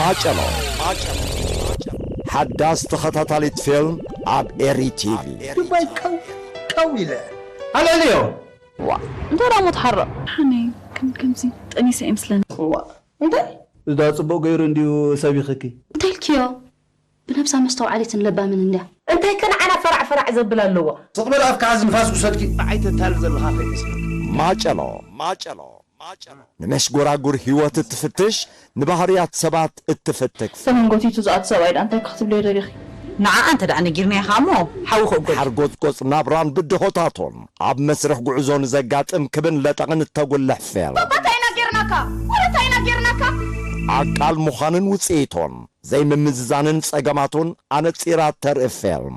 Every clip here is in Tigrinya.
ማጨሎ። ሓዳስ ተኸታታሊት ፊልም ኣብ ኤሪ ቲቪ። ዱባይ ቀው ቀው ኢለ ኣልዕልዮ። ዋ፣ እንታይ ደኣ እሞ ትሓርቕ? ሓነይ፣ ከም ከምዚ ጠኒሰ ኣይመስለኒ። እዋ እንታይ? እዳ ጽቡቕ ገይሩ እንድዩ ሰቢኽኪ። እንታይ ኢልክዮ? ብነብሳ መስተውዓሊትን ለባምን እንድያ። እንታይ ከ ንዓና ፈራዕ ፈራዕ ዘብል ኣለዎ? ስቕ በል ኣፍካ ሓዚ ንፋስ ውሰድኪ። ንዓይ ተታልል ዘለኻ ከይመስለካ። ማጨሎ። ማጨሎ። ማጨሎ። ንመሽጎራጉር ህይወት እትፍትሽ፣ ንባህርያት ሰባት እትፍትክ። ሰመን ጎቲቱ ዝኣቱ ሰብኣይ ደኣ እንታይ ክትብልዮ ደሊኺ? ንዓኣ እንተ ደኣ ነጊርናያ ኸኣ እሞ ሓዊ ክእጎ። ሓርጎጽጎጽ ናብራን ብድሆታቱን፣ ኣብ መስርሕ ጉዕዞ ንዘጋጥም ክብን ለጠቕን እተጉልሕ ፌልም። እንታይ ኢና ጌርናካ? ወረ እንታይ ኢና ጌርናካ? ኣቃል ምዃንን ውጽኢቱን ዘይምምዝዛንን ጸገማቱን ኣነጺራ እተርኢ ፌልም።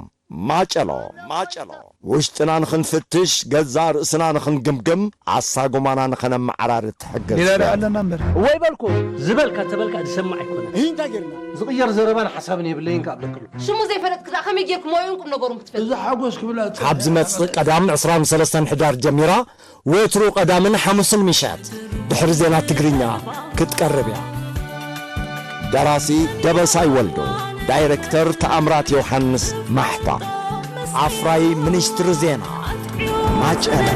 ማጨሎ። ማጨሎ። ውሽጥና ንኽንፍትሽ፣ ገዛእ ርእስና ንኽንግምግም፣ ኣሳጉማና ንኸነመዓራሪ ትሕግዝ ሌላ ደኣ ፌልም። ኣለና እምበር። ወይ በልኩ ዝበልካ ተበልካ ዝሰማዕ ኣይኮነን። ይህ እንታይ ጌርና? ዝቕየር ዘረባን ሓሳብን የብለይን ክኣብለክሉ። ሽሙ ዘይፈለጥክ ደኣ ከመይ ጌርኩሞ ይንቁም ነገሮም ክትፈልጥ? እዛ ሓጎስ ክብላ ካብ ዝመጽእ ቀዳም ዕስራን ሰለስተን ሕዳር ጀሚራ፣ ወትሩ ቀዳምን ሓሙስን ምሸት ድሕሪ ዜና ትግርኛ ክትቀርብ እያ። ደራሲ ደበሳይ ወልዱ፣ ዳይሬክተር ተኣምራት ዮሃንስ ማሕባ። ኣፍራዪ ሚኒስትሪ ዜና ማጨሎ።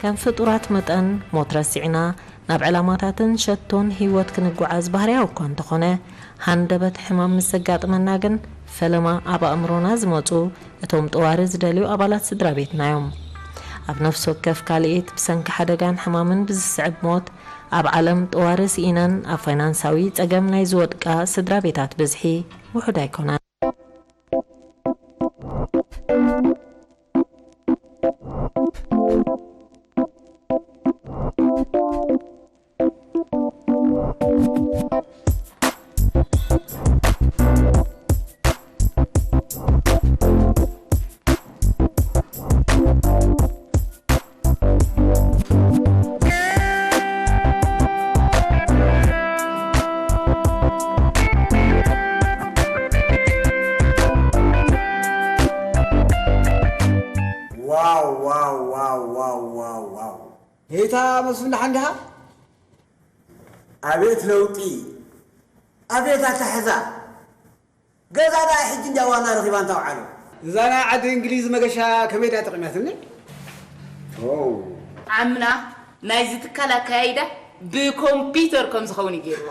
ከም ፍጡራት መጠን፣ ሞት ረሲዕና ናብ ዕላማታትን ሸቶን ህይወት ክንጓዓዝ ባህርያዊ እኳ እንተኾነ፣ ሃንደበት ሕማም ምስ ዘጋጥመና ግን፣ ፈለማ ኣብ ኣእምሮና ዝመጹ እቶም ጠዋሪ ዝደልዩ ኣባላት ስድራ ቤትና እዮም። ኣብ ነፍሲ ወከፍ ካልኢት ብሰንኪ ሓደጋን ሕማምን ብዝስዕብ ሞት፣ ኣብ ዓለም ጠዋሪ ስኢነን ኣብ ፋይናንሳዊ ጸገም ናይ ዝወድቃ ስድራ ቤታት ብዝሒ ውሑድ ኣይኮነን። ዋው ዋው ዋው ዋው ዋው ዋው ዋው። ጌታ መስፍን ደሓን ዲኻ? ኣቤት ለውጢ፣ ኣቤት ኣታሕዛ። ገዛ ደኣ ሕጂ እንድያ ዋና ረኺባ እንታውዓሉ። እዛ ናይ ዓዲ እንግሊዝ መገሻ ከመይ ድያ ጠቒማትኒ? ኦ። ዓምና ናይዚ ትካል ኣካያይዳ ብኮምፒውተር ከም ዝኸውን እዩ ገይርዎ።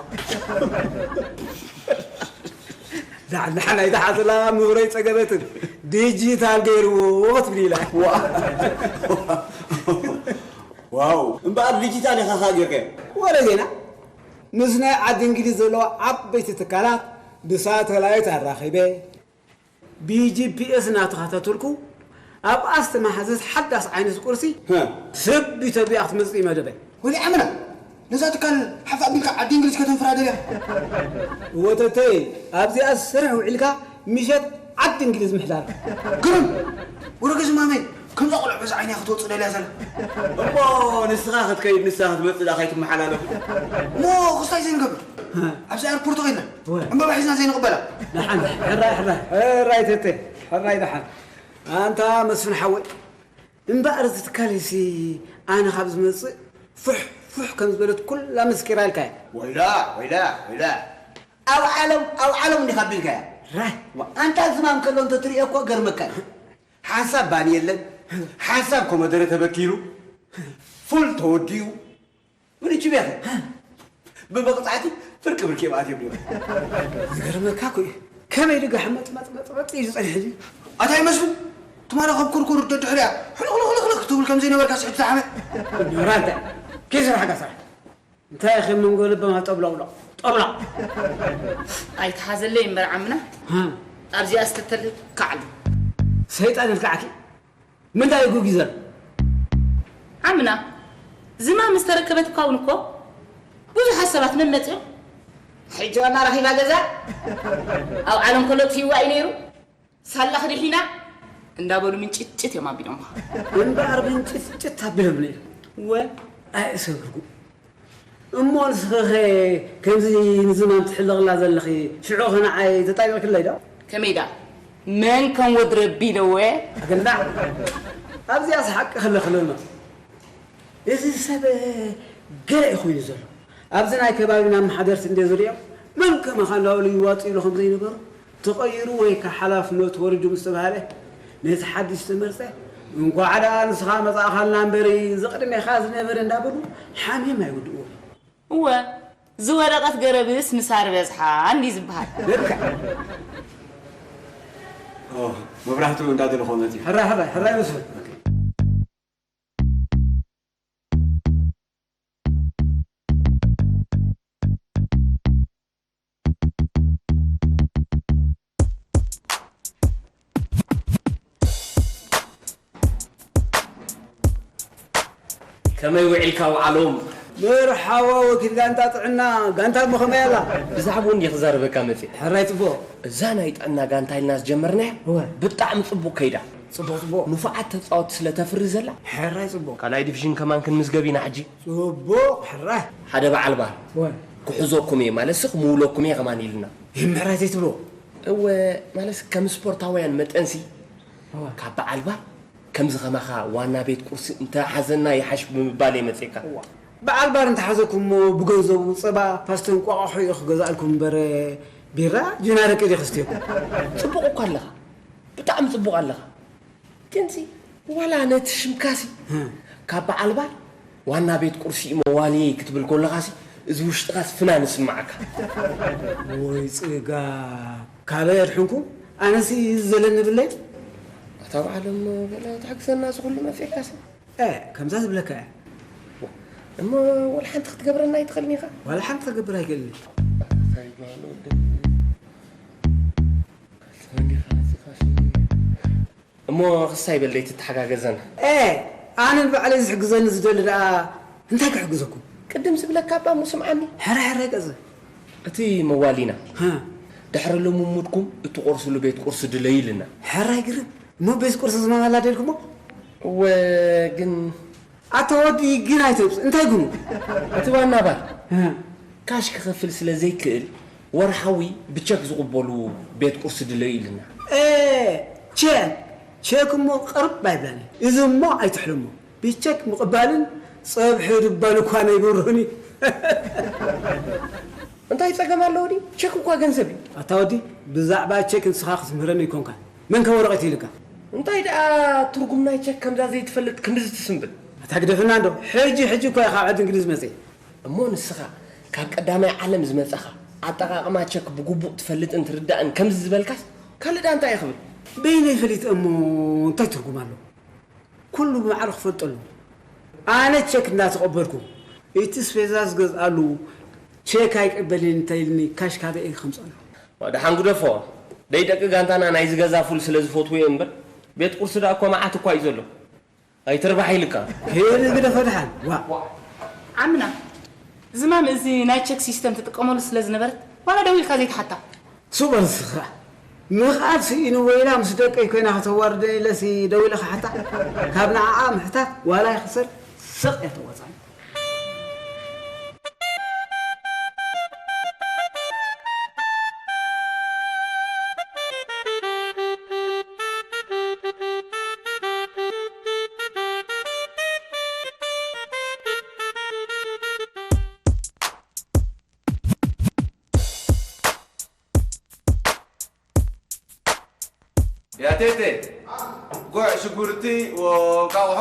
ዳሕና ናይታ ሓዘላ ምብረይ ጸገበትን ዲጂታል ገይርዎ ክትብል ኢላ። ዋው እምበኣር ዲጂታል ኢኻ ካ ጌርካዮ። ወረ ዜና ምስ ናይ ዓዲ እንግሊዝ ዘለዋ ዓበይቲ ትካላት ብሳተላይት ኣራኺበ ብጂፒኤስ እናተኸታተልኩ ኣብኣ ዝተማሓዘት ሓዳስ ዓይነት ቁርሲ ስብ ኢትዮጵያ ክትመፅእ እዩ መደበይ። ወዲ ዓምና ነዛ ትካል ሓፍ ኣቢልካ ዓዲ እንግሊዝ ከተንፍራ ደልያ። ወተተይ ኣብዚኣ ስርሕ ውዒልካ ምሸት ዓዲ እንግሊዝ ምሕዳር። ግርም ወረገ ዝማመይ ከምዛ ቆልዕ በዚ ዓይንያ ክትወፅእ ደልያ ዘላ። እሞ ንስኻ ክትከይድ ንሳ ክትመፅእ ዳ ከይትመሓላለፉ። እሞ ክስታይ ዘይንገብር ኣብዚ ኣርፖርት ኮይና ዕምበባ ሒዝና ዘይንቕበላ። ደሓን ሕራይ ሕራይ ሕራይ ተተ ሕራይ ደሓን ኣንታ መስፍን ሓወይ እምበኣር እዚ ትካል እዚ ኣነ ካብ ዝመፅእ ፍሕ ፍሕ ከም ዝበለት ኩላ መስኪራ ኢልካ እያ። ወይላ ወይላ ወይላ ኣብ ዓለም ኣብ ዓለም እንዲኻ ኣቢልካያ። ራይ ኣንታ ዝማም ከሎ እንተትርእዮ እኮ ገርመካ እዩ። ሓንሳብ ባኒ የለን፣ ሓንሳብ ኮመደረ ተበኪሉ፣ ፉል ተወዲኡ፣ ብልጅ ቤኸ ብመቕጻዕቲ ፍርቂ ብርቂ የብኣት እዮም። ዝገርመካ እኮ እዩ። ከመይ ድጋሕ መጥመጥመጥመጥ እዩ ዝጸንሕ እዚ። ኣታ ይመስሉ ትማሊ ካብ ኩርኩር ደድሕሪያ ሕልቕልቕልቕልቕ ትብል ከም ዘይነበርካ ስሕት ዝሓመ። ራንተ ከይስራሕካ ስራሕ እንታይ ከም መንጎ ልበማ ጠብለቕለቕ ጠብለቕ። ኣይትሓዘለይ እምበር ዓምና ኣብዚኣ ስተተል ከዓሉ። ሰይጣን ልክዓኪ ምንታይ እዩ ጉጊ ዘሎ? ዓምና ዝማ ምስ ተረከበት እኳ እውን እኮ ብዙሓት ሰባት መመፅኦም ሕጂ ዋና ረኺባ ገዛ ኣብ ዓለም ከሎ ትህዋ እዩ ነይሩ ሳላ ክድሒና እንዳበሉ ምንጭጭት እዮም ኣቢሎምኻ። እምበኣር ምንጭጭት ኣቢሎምኒ እዮም። ወ ኣይእሰብርጉ እሞ ንስኺኸ ከምዚ ንዝማም ትሕለቕላ ዘለኺ ሽዑ ኸ ንዓይ ተጣቢቕክለይ ዶ? ከመይ ደኣ መን ከም ወዲ ረቢ ኢለወ? ኣገንዳ ኣብዚኣስ ሓቂ ክለኽለኖ እዚ ሰብ ገለ እዩ ኮይኑ ዘሎ ኣብዚ ናይ ከባቢና ኣመሓደርቲ እንደ ዝሪኦ መን ከማኻ እንዳበሉ ይዋጡ ኢሉ ከም ዘይነበሩ ተቐይሩ ወይ ከዓ ሓላፍነቱ ወሪዱ ምስ ተባህለ፣ ነቲ ሓድሽ ዝተመርጸ፣ እንኳዕ ደኣ ንስኻ መጻእኻልና እምበሪ፣ እዚ ቅድሜኻ ዝነበረ እንዳበሉ ሓሚም ኣይውድእዎን። እወ፣ ዝወደቐት ገረብስ ምሳር በዝሓ እንዲ ዝበሃል። ልክዕ። መብራህቱ እንዳደለኾ መጺኡ። ሕራይ ሕራይ ሕራይ መስፍን። ከመይ ውዒልካ ውዓሎም? መርሓባ ወኪል ጋንታ ጥዕና፣ ጋንታ እሞ ከመይ ኣላ? ብዛዕባኡ እንድየ ክዛረበካ መጺአ። ሕራይ ጽቡቕ። እዛ ናይ ጥዕና ጋንታ ኢልና ዝጀመርናያ እወ። ብጣዕሚ ጽቡቕ ከይዳ። ጽቡቕ ጽቡቕ። ንፉዓት ተጻወትቲ ስለ ተፍሪ ዘላ። ሕራይ ጽቡቕ። ካልኣይ ዲቪዥን ከማን ክንምዝገብ ኢና ሕጂ። ጽቡቕ ሕራይ። ሓደ በዓል ባር። እወ። ክሕዘኩም እየ ማለትሲ ክምውለኩም እየ ከማን ኢልና። ይምሕራይ ዘይትብልዎ። እወ ማለትሲ ከም ስፖርታውያን መጠንሲ ካብ በዓል ባር ከምዚ ከማኻ ዋና ቤት ቁርሲ እንተ ሓዘና ይሓሽ ብምባል እየ መጺእካ። በዓል ባር እንተ ሓዘኩምሞ ብገንዘቡ ጸባ፣ ፓስተ፣ እንቋቑሖ እየ ክገዝኣልኩም እምበር ቢራ ጅን ኣረቂ ድየ ከስትየኩም? ጽቡቕ እኳ ኣለኻ፣ ብጣዕሚ ጽቡቕ ኣለኻ። ግንሲ ዋላ ነቲ ሽምካሲ ካብ በዓል ባር ዋና ቤት ቁርሲ እዩ መዋልየይ ክትብል ከለኻሲ እዚ ውሽጥኻስ ፍናን ይስምዓካ። ወይ ጽጋ ካበይ ኣድሕንኩም ኣነሲ እዚ ዘለኒ ብለይ ኣታ በዓሎም ገለ ትሕግዘና እዚ ኩሉ መፊእካሲ እ ከምዛ ዝብለካ እያ እሞ ወላ ሓንቲ ክትገብረና ኣይትኽእልን ኢኻ ዋላ ሓንቲ ክገብር ኣይክእልን እንታይ በሃሎ ወደይ እሞ ክስታይ በል ደይ ትተሓጋገዘና። ኤ ኣነ ንባዕለይ ዝሕግዘኒ ዝደሊ ደኣ እንታይ ክሕግዘኩም? ቅድም ዝብለካ እባ እሞ ስምዓኒ። ሕራይ ሕራይ ቀዘ። እቲ መዋሊና ድሕሪ ልምሙድኩም እትቆርስሉ ቤት ቁርሲ ድለዩ ኢልና። ሕራይ ግርም። እሞ ቤት ቁርሲ ዝማማላ ደልኩሞ? እወ ግን ኣታ ወዲ ግን ኣይተብጽ እንታይ ግኑ እቲ ዋና ባር ካሽ ክኸፍል ስለ ዘይክእል ወርሓዊ ብቸክ ዝቕበሉ ቤት ቁርሲ ድለዩ ኢልና። እ ቸክ ቸክ እሞ ቅርብ ኣይብላኒ እዚ እሞ ኣይትሕልሞ ብቸክ ምቕባልን ጸብሒ ድባል እኳ ነይብርሁኒ እንታይ ጸገም ኣለዎ ዲ ቸክ እኳ ገንዘብ እዩ ኣታ ወዲ ብዛዕባ ቸክ ንስኻ ክትምህረኒ ኣይኮንካን መን ከ ወረቐት ኢልካ እንታይ ደኣ ትርጉም ናይ ቸክ ከምዛ ዘይትፈልጥ ክንድዚ ትስንብል ኣታ ግደፍና እንዶ ሕጂ ሕጂ እኳ ኢኻ ዓዲ እንግሊዝ መጽእ እሞ ንስኻ ካብ ቀዳማይ ዓለም ዝመጻኻ፣ ኣጠቓቕማ ቸክ ብግቡእ ትፈልጥን ትርዳእን ከምዚ ዝበልካስ፣ ካልእ ደኣ እንታይ እዩ ክብል? በይነይ ፈሊጠ እሞ እንታይ ትርጉም ኣለዎ? ኩሉ ብማዕረ ክፈልጦ ኣለዎ። ኣነ ቸክ እንዳተቐበልኩ፣ እቲ ስፔዛ ዝገዝኣሉ ቸክ ኣይቅበልን እንተኢልኒ፣ ካሽ ካበይ እየ ከምፅኣሉ? ዋ፣ ደሓን ግደፎ። ደይ ደቂ ጋንታና ናይዚ ገዛ ፉል ስለ ዝፈትዉ እዮም እምበር፣ ቤት ቁርሲ ደኣ እኮ መዓት እኳ እዩ ዘሎ። ኣይትርባሕ ኢልካ። ከይደ ግደፎ ደሓን። ዋ። ዓምና፣ ዝማም እዚ ናይ ቸክ ሲስተም ትጥቀመሉ ስለ ዝነበረት፣ ዋላ ደው ኢልካ ዘይትሓታ? ሱቕ በል ንስኻ። ምኽኣል ስኢኑ ወይላ ምስ ደቀይ ኮይና ከተዋርደኒ ኢለሲ ደው ኢለ ክሓታ? ካብ ንዓኣ ምሕታት ዋላ ይኽሰር ስቕ እያ ተዋፅኣኒ። ያቴቴ፣ ጉዕ ሽጉርቲ ወንቃቑሖ።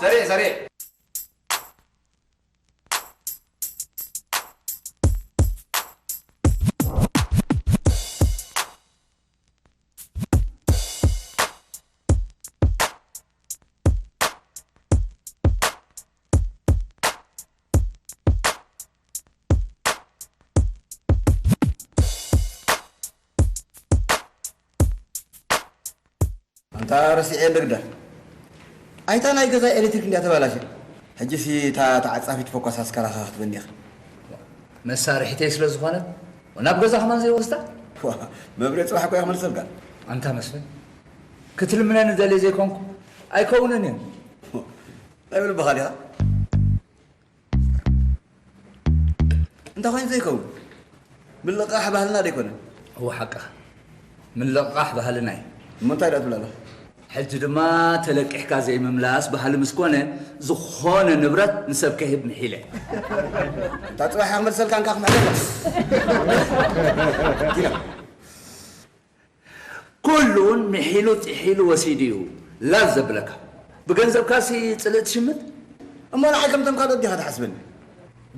ሰሪዕ፣ ሰሪዕ። ኣንታ ረሲዐ ንግዳ። ኣይታ ናይ ገዛ ኤሌክትሪክ እንድያ ተባላሸ። ሕጂሲ እታ ተዓጻፊት ፈኳስ ኣስካላኻ ክትበኒ ኢኻ። መሳርሒተይ ስለ ዝኾነት ናብ ገዛ ከማን ዘይወስዳ? ዋ፣ መብሬ ጽባሕ እኮ እያ ክመልሰልካ። ኣንታ መስፍን፣ ክትልምነኒ ደልየ ዘይኮንኩ ኣይከውንን እዩ። እንታይ ብልብኻ ዲኻ? እንታይ ኮይኑ ዘይከውን? ምልቕቓሕ ባህልና ዶ ኣይኮነን? እወ፣ ሓቅኻ። ምልቕቓሕ ባህልና እዩ። እሞ እንታይ ደኣ ትብል ኣለኻ? ሕጂ ድማ ተለቂሕካ ዘይምምላስ ባህሊ ምስ ኮነ፣ ዝኾነ ንብረት ንሰብ ከህብ ምሒለ። እታ ጽባሕ እያ ክመልሰልካ፣ እንካ ክምሕለካ። ኪዳ። ኩሉውን ምሒሉ ጥሒሉ ወሲዱ እዩ ላዝ ዘብለካ። ብገንዘብካሲ ጽልእ ትሽምት? እሞ ንዓይ ከምቶም ካልኦት ዲኻ ትሓስበኒ?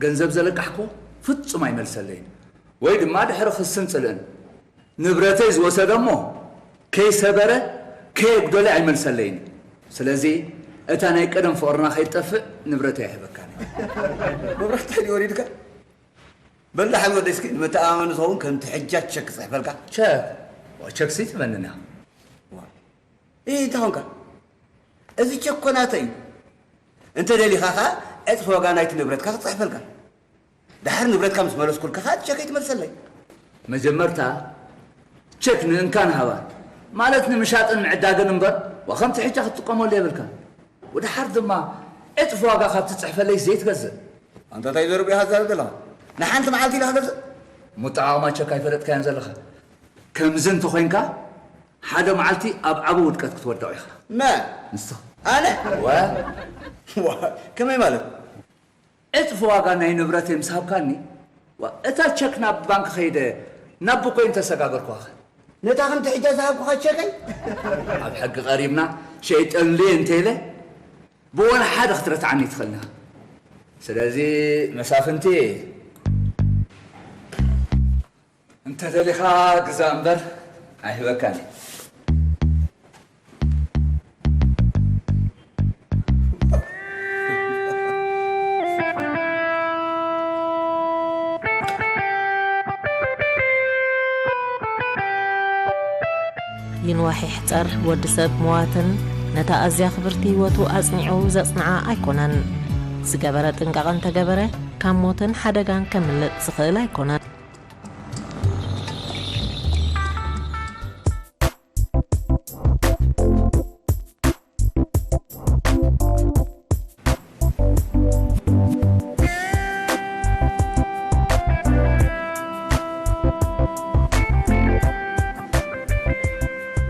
ገንዘብ ዘለቃሕኮ ፍጹም ኣይመልሰለይን። ወይ ድማ ድሕሪ ክስን ጽልእን። ንብረተይ ዝወሰደ እሞ ከይሰበረ ከየጉደለ ኣይመልሰለይን። ስለዚ እታ ናይ ቀደም ፍቕርና ከይትጠፍእ ንብረተይ ኣይህበካን እየ። መብራህቲ ሓይሊ ወሪድካ? በል ደሓን ወደይ፣ እስኪ ንመተኣማመኒ ዝኸውን ከምቲ ሕጃ ቸክ ክጽሕፈልካ። ቸክ? ዋ፣ ቸክሲ ትመንና። ዋ። እ፣ እንታይ ኾንካ? እዚ ቸክ እኮ ናተይ እዩ። እንተ ደሊኻ ኸኣ ዕጽፊ ዋጋ ናይቲ ንብረትካ ክጽሕፈልካ። ደሓር ንብረትካ ምስ መለስኩልካ ኸኣ እቲ ቸከይ ትመልሰለይ። መጀመርታ ቸክ ንእንካን ሃባን፣ ማለት ንምሻጥን ምዕዳግን እምበር፣ ዋ፣ ከምቲ ሕጃ ክትጥቀመሉ የብልካን። ወደሓር ድማ ዕጽፊ ዋጋ ካብ ትጽሕፈለይ ዘይትገዝእ። ኣንታ እንታይ ዘረባ ኢኻ ትዛረብ ዘለኻ? ንሓንቲ መዓልቲ ኢኻ ክገዝእ? እሞ ኣጠቓቕማ ቸክ ኣይፈለጥካዮን ዘለኻ። ከምዚ እንተኾይንካ፣ ሓደ መዓልቲ ኣብ ዓቢ ውድቀት ክትወድቕ ኢኻ። መን? ንስኻ። ኣነ? ወ? ዋ፣ ከመይ ማለት? ዕጽፊ ዋጋ ናይ ንብረተይ ምስ ሃብካኒ፣ ዋ፣ እታ ቸክ ናብ ባንክ ከይደ ናብ ብኮይን ተሰጋገርኩኻኸ። ነታ ከምቲ ሕጃ ዝሃብኩኻ ቸከይ? ኣብ ሕጊ ቀሪብና ሸይጠሉ እየ እንተ ኢለ፣ ብወላ ሓደ ክትረትዓኒ ኣይትኽእልን ኢኻ። ስለዚ መሳፍንቲ፣ እንተ ደሊኻ ግዛእ እምበር ኣይህበካን እየ። ይንዋሕ ይሕጸር፣ ወዲ ሰብ ምዋትን ነታ ኣዝያ ክብርቲ ህይወቱ ኣጽኒዑ ዘጽንዓ ኣይኮነን። ዝገበረ ጥንቃቐ እንተገበረ፣ ካብ ሞትን ሓደጋን ከምልጥ ዝኽእል ኣይኮነን።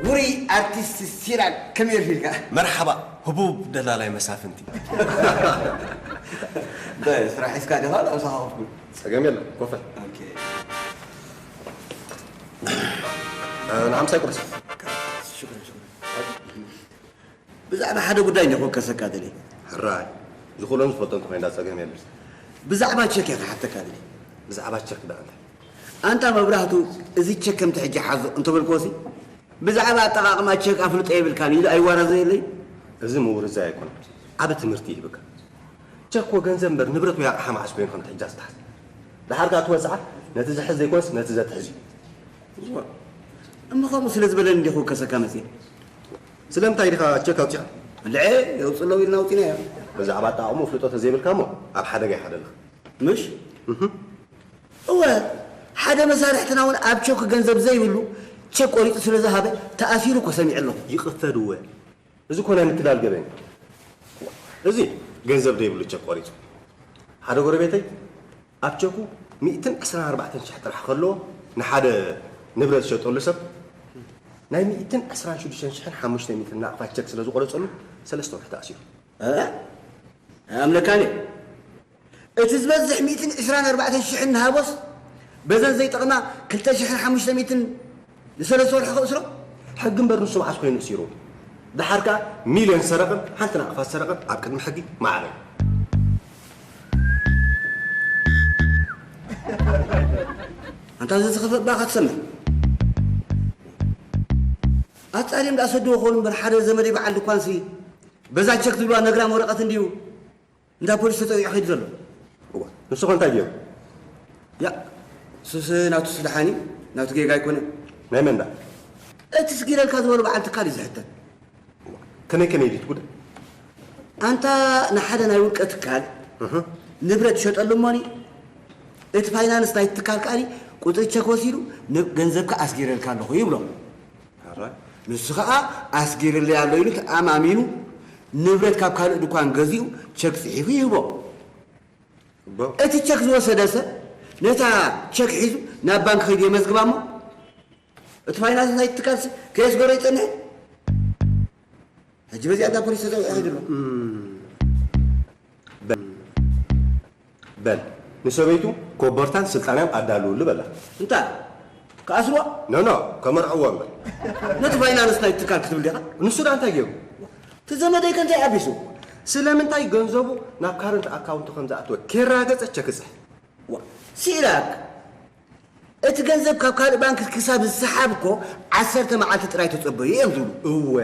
ውሩይ ኣርቲስት ሲራክ፣ ከመይ ኣርፊድካ? መርሓባ፣ ህቡብ ደላላይ መሳፍንቲ። እንታይ፣ ስራሕ ሒዝካ ዲኻ? ናብ ምሳኻ ኮፍ በል። ጸገም የለን፣ ኮፍ በል። ኦኬ። እ፣ ንሓምሳይ ቁርሲ። ሽኩር፣ ሽኩር። ብዛዕባ ሓደ ጉዳይ እንዲኹ ከሰካ ደልየ። ሕራይ፣ ንኹሎም ዝፈልጦ እንተኾይኑ ዳኣ ጸገም የለን። ብዛዕባ ቸክ እየ ክሓተካ ደልየ። ብዛዕባ ቸክ ደኣ እንታይ? ኣንታ መብራህቱ፣ እዚ ቸክ ከምቲ ሕጂ ሓዞ እንተበልክዎሲ፣ ብዛዕባ ኣጠቓቕማ ቸክ ኣፍልጦ የብልካን ኢሉ ኣይዋረዘየለይ? እዚ ምውርዛይ ኣይኮነን። ዓቢ ትምህርቲ ይህብካ። ቸክ እኮ ገንዘብ እምበር ንብረት ወይ ኣቕሓ መዓስ ኮይኑ ከምቲ ሕጂ ዝትሓዝ? ደሓር ከኣ ትወጽዓ ነቲ ዝሕዝ ዘይኮነስ ነቲ ዘትሕዝ እዩ። እሞ ከምኡ ስለ ዝበለኒ እንዲኹ ከሰካ መጽየ። ስለምንታይ ዲኻ ቸክ ኣውጺኻ? ልዐ የውጽእ ኣለዉ ኢልና ኣውጺናዮ። ብዛዕባ ኣጠቓቕምኡ ፍልጦ ተዘይብልካ እሞ ኣብ ሓደጋ ኢኻ ዘለኻ። ምሽ? እህ። እወ፣ ሓደ መሳርሕትና እውን ኣብ ቸክ ገንዘብ ዘይብሉ ቸክ ቆሪጹ ስለ ዝሃበ ተኣሲሩ እኮ ሰሚዐ ኣለኹ። ይቕፈድ እወ። እዚ እኮ ናይ ምትላል ገበን እዩ። እዚ ገንዘብ ዘይብሉ ቸክ ቆሪጹ። ሓደ ጎረቤተይ ኣብ ቸኩ ሚእትን ዕስራን ኣርባዕተን ሽሕ ጥራሕ ከለዎ ንሓደ ንብረት ዝሸጠሉ ሰብ ናይ ሚእትን ዕስራን ሽዱሽተን ሽሕን ሓሙሽተ ሚእትን ናቕፋ ቸክ ስለ ዝቆረጸሉ ሰለስተ ወርሒ ተኣሲሩ። እ? ኣምለካኒ፣ እቲ ዝበዝሕ ሚእትን ዕስራን ኣርባዕተን ሽሕን ንሃቦስ፣ በዘን ዘይጠቕማ ክልተ ሽሕን ሓሙሽተ ሚእትን ንሰለስተ ወርሒ ከእስሮ? ሕጊ እምበር ንሱ መዓስ ኮይኑ እሲሩ? ደሓር ከኣ ሚልዮን ዝሰረቐን ሓንቲ ናቕፋ ዝሰረቐን ኣብ ቅድሚ ሕጊ ማዕረ እዩ። ኣንታ እዚ ዝኸፍእ ባኻ ትሰምዕ? ኣጻርዮም ደኣ ሰድዎ ክኾኑ እምበር ሓደ ዘመደይ በዓል ድኳንሲ በዛ ቸክ ዝብልዋ ነግራም ወረቐት እንድዩ እንዳ ፖሊስ ተጸዊዑ ከይዱ ዘሎ። እዋ፣ ንሱ ኸ እንታይ ገይሩ? ያ፣ እሱስ ናቱስ ደሓን እዩ፣ ናቱ ጌጋ ኣይኮነን። ናይ መን ደኣ? እቲ ስጊረልካ ዝበሎ በዓል ትካል እዩ ዝሕተት። ከመይ ከመይ ድዩ እቲ ጉዳይ? ኣንታ ንሓደ ናይ ውልቀ ትካል እህ። ንብረት ይሸጠሉ እሞኒ፣ እቲ ፋይናንስ ናይቲ ትካል ከኣ ቁጽሪ ቸክ ወሲዱ ን-፣ ገንዘብካ ኣስጊረልካ ኣለኹ ይብሎ። ኣራይ። ንሱ ኸኣ ኣስጊርለይ ኣሎ ኢሉ ተኣማሚኑ ንብረት ካብ ካልእ ድኳን ገዚኡ ቸክ ጽሒፉ ይህቦ። እቦ። እቲ ቸክ ዝወሰደ ሰብ ነታ ቸክ ሒዙ ናብ ባንክ ከይዱ የመዝግባ እሞ እቲ ፋይናንስ ናይቲ ትካልሲ ከየስገሮ ይጸንሕ። ሕጂ በዚኣ እንዳ ፖሊስ ተጸዊዑ ከይዱ ኣሎ። እም። በል፣ በል፣ ንሰበይቱ ኮቦርታን ስልጣንያን ኣዳልውሉ በላ። እንታይ? ክኣስርዋ? ኖ፣ ኖ፣ ከመርዕዎ እምበር። ነቲ ፋይናንስ ናይቲ ትካል ክትብል ዲኻ? ንሱ ደኣ እንታይ ገይሩ? እቲ ዘመደይ ከ እንታይ ኣቢሱ? ስለምንታይ ገንዘቡ ናብ ካረንት ኣካውንቱ ከም ዝኣተወ ከይረጋገጸ ቸክ ይጽሕፍ። ዋ፣ ሲራክ፣ እቲ ገንዘብ ካብ ካልእ ባንክ ክሳብ ዝሰሓብ እኮ ዓሰርተ መዓልቲ ጥራይ ተጸበዩ እዮም ዝብሉ። እወ።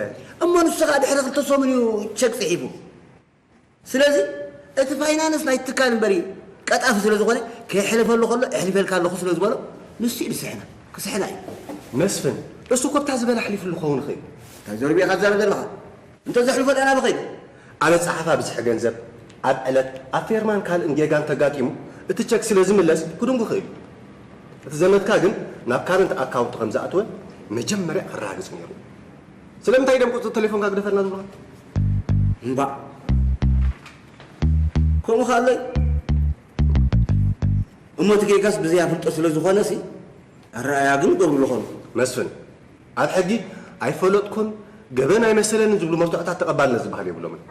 እሞ ንሱ ኸኣ ድሕሪ ክልተ ሰሙን እዩ ቸክ ጽሒፉ። ስለዚ እቲ ፋይናንስ ናይ ትካል እምበሪ ቀጣፊ ስለ ዝኾነ ከይሕለፈሉ ከሎ እሕልፈልካ ኣለኹ ስለ ዝበሎ ንሱ እዩ ዝስሕና፣ ክስሕና እዩ። መስፍን፣ እሱ እኮ ብታ ዝበለ ኣሕሊፉሉ ክኸውን ይኽእል። እንታይ ዘረባ ኢኻ ትዛረብ ዘለኻ? እንተ ዘሕልፎ ደኣ ናበይ ኸይዱ? ኣበጻሕፋ ብዝሒ ገንዘብ ኣብ ዕለት ኣብ ፌርማን ካልእን ጌጋ እንተጋጢሙ እቲ ቸክ ስለ ዝምለስ ክድንጉ ይኽእል እዩ። እቲ ዘመድካ ግን ናብ ካረንት ኣካውንቱ ከም ዝኣተወ መጀመርያ ከረጋግጽ ነይሩ። ስለምንታይ ደም ቁጽሪ ተሌፎንካ ግደፈልና ዝብሉኻ? እምባእ። ከምኡ ከ ኣሎ እዩ። እሞ እቲ ጌጋስ ብዘይ ኣፍልጦ ስለ ዝኾነ ሲ ኣረኣእያ ግን ይገብሩሉ ኾኑ። መስፍን፣ ኣብ ሕጊ ኣይፈለጥኩን፣ ገበን ኣይመሰለንን ዝብሉ መርትዖታት ተቐባልነት ዝበሃል የብሎምን።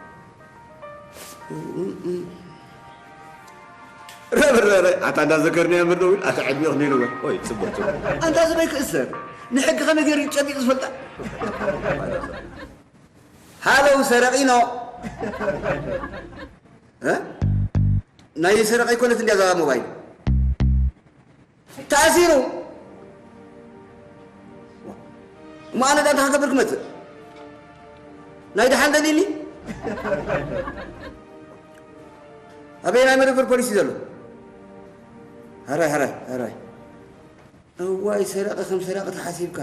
ረብረረ፣ ኣታ እንዳዘከርናዮ ምርዶ ዊል፣ ኣታ ዕድሜ ክኒንዎ። ኦይ፣ ጽቡቕ፣ ጽቡቕ። ኣንታ ዝበይ ክእሰር፣ ንሕጊ ከመይ ገይሩ ጨቢጡ ዝፈልጣ? ሃለው ሰረቒኖ። እ? ናይ ሰረቐ ኣይኮነት እንድያ እዛ ሞባይል። ተኣሲሩ። እሞ ኣነ ዳኣ እንታይ ክገብር ክመጽእ? ናይ ደሓን ደሊኒ? ኣበየናይ መደበር ፖሊስ እዩ ዘሎ? ሕራይ፣ ሕራይ፣ ሕራይ። እዋይ፣ ሰረቐ ከም ሰራቒ ተሓሲብካ።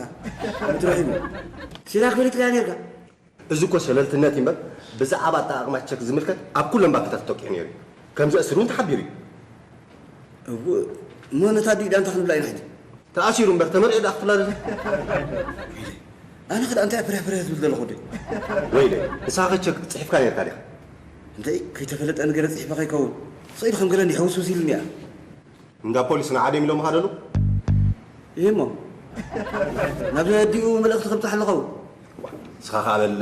ምትረኺቡ። ሲራክ ፈሊጥካዮ ኔርካ? እዚ እኮ ሸለልትነት እዩ እምበር፣ ብዛዕባ ኣጠቓቕማ ቸክ ዝምልከት ኣብ ኩለን ባንክታት ተጠቂዑ ነይሩ እዩ። ከም ዘእስር እውን ተሓቢሩ እዩ። እው፣ እሞ ነታ ኣዲኡ ዳኣ እንታይ ክንብላ ኢና ሕጂ? ተኣሲሩ እምበር፣ ተመርዒ ዳኣ ክትፍላለጥ። ኣነ ኸ ዳኣ እንታይ ፍርሕ ፍርሕ ዝብል ዘለኹ ወደይ? ወይለይ፣ ንስኻ ኸ ቸክ ጽሒፍካ ነይርካ ዲኻ? እንታይ ከይተፈለጠ ነገር ጽሒፈ ከይከውን? ስቕ ኢሉ ከም ገለ እንዲሕ ህውስውስ ኢሉኒ እያ። እንዳ ፖሊስ ንዓ ድዮም ኢሎምኻ ደሉ? ይህ እሞ፣ ናብ ኣዲኡ መልእኽቲ ከብጽሓሉ ኸውን። ንስኻ ኸኣ በል፣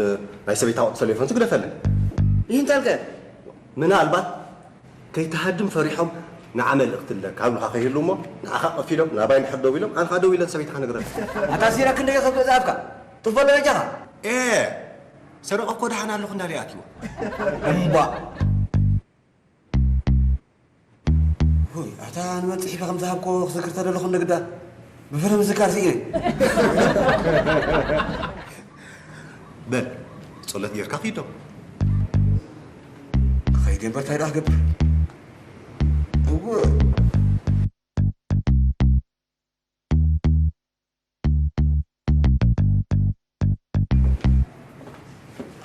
ናይ ሰበይታ ቁጽሪ ተሌፎን ግደፈለይ። ይህ እንታይ ኣልካ? ምናልባት ከይትሃድም ፈሪሖም ንዓ መልእኽቲ ኣለካ ኣብሉኻ ከይህሉ እሞ፣ ንዓኻ ቀፊዶም ናባይ እንድሕር ደው ኢሎም፣ ኣነ ኸኣ ደው ኢለ ንሰበይትኻ ነግረላ። ኣታ ሲራክ ክንደይ ከብዶ ዝኣፍካ? ጥፍ በሎ በጃኻ። ኤ፣ ሰረቐ እኮ ደሓን ኣለኹ እንዳበለ ኣትይዎ። እምቧእ። ኣታ ንመጽሒፊ ከም ዝሃብኮ ክዝክር ተደለኹ እንደ ግዳ ብፍረ ምዝካር ስኢነ። በል ጸሎት ጌርካ ኪዶ። ከይደ እምበር እንታይ ደኣ ክገብር? እወ።